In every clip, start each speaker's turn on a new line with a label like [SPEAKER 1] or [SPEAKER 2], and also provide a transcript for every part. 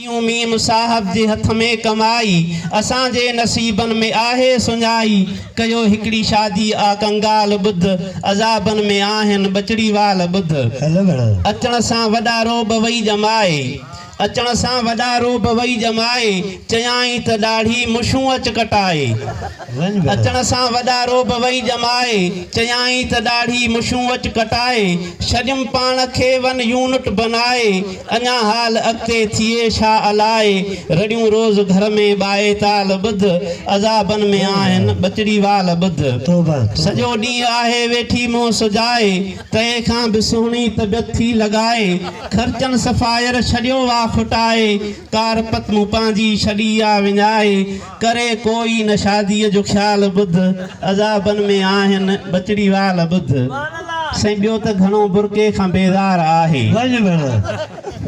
[SPEAKER 1] ڪيون ميم صاحب جي هٿ ۾ ڪمائي، اسان جي نصيبن ۾ آهي سڃائي، ڪيو هڪڙي شادي آ ڪنگال ٻڌ، عذابن ۾ آهن ٻچڙي وال ٻڌ. اچڻ سان وڏا رعب وئي ڄمائي، اچڻ سان وڏا رعب وئي ڄمائي، چيائين ته ڏاڙهي مشون اچ ڪٽائي. اچڻ سان وڏا رعب وئي ڄمائي، چيائين ته ڏاڙهي مشون اچ ڪٽائي، ڇڏيم پاڻ کي ون يونٽ بنائي، اڃا حال اڳتي ٿئي ڇا الائي، رڙيون روز گهر ۾ ٻائي تال ٻڌ، عذابن ۾ آهن ٻچڙي وال ٻڌ. سڄو ڏينهن آهي ويٺي منهن سجائي، تئي کان به سهڻي طبيعت ٿي لڳائي، خرچن صفائر ڇڏيو وا ڦٽائي، ڪار پت مون پنهنجي ڇڏي آ وڃائي، ڪري ڪوئي نه شاديء جو خيال ٻڌ، عذابن ۾ آهن ٻچڙي وال ٻڌ. سائين ٻيو ته گهڻو برقعي کان بيزار آهي.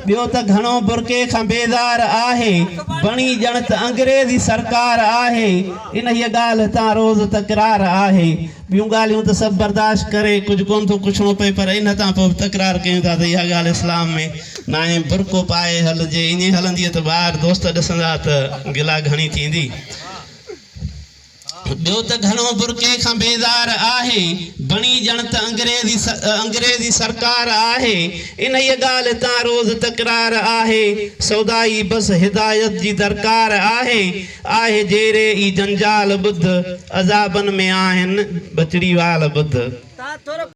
[SPEAKER 1] ٻيو ته گهڻو برقعي کان بيزار آهي، بڻي ڄڻ ته انگريزي سرڪار آهي، انهيء ڳالهه تان روز تڪرار آهي. ٻيون ڳالهيون ته سڀ برداشت ڪري ڪجهه ڪونه ٿو ڪڇڻو پئي پر ان تان پوء به تڪرار ڪيون ٿا ته اها ڳالهه اسلام ۾ ناهي برقعو پائي هلجي ائين هلندينء ته ٻاهر دوست ڏسندا ته گلا گهڻي ٿيندي. ٻيو ته گهڻو برقعي کان بيزار آهي بڻي ڄڻ ته انگريزي انگريزي سرڪار آهي انهيء ڳالهه تان روز تڪرار آهي سودائي بس هدايت جي درڪار آهي آهي جيري ئي جنجال ٻڌ، عذابن ۾ آهن ٻچڙي وال ٻڌ.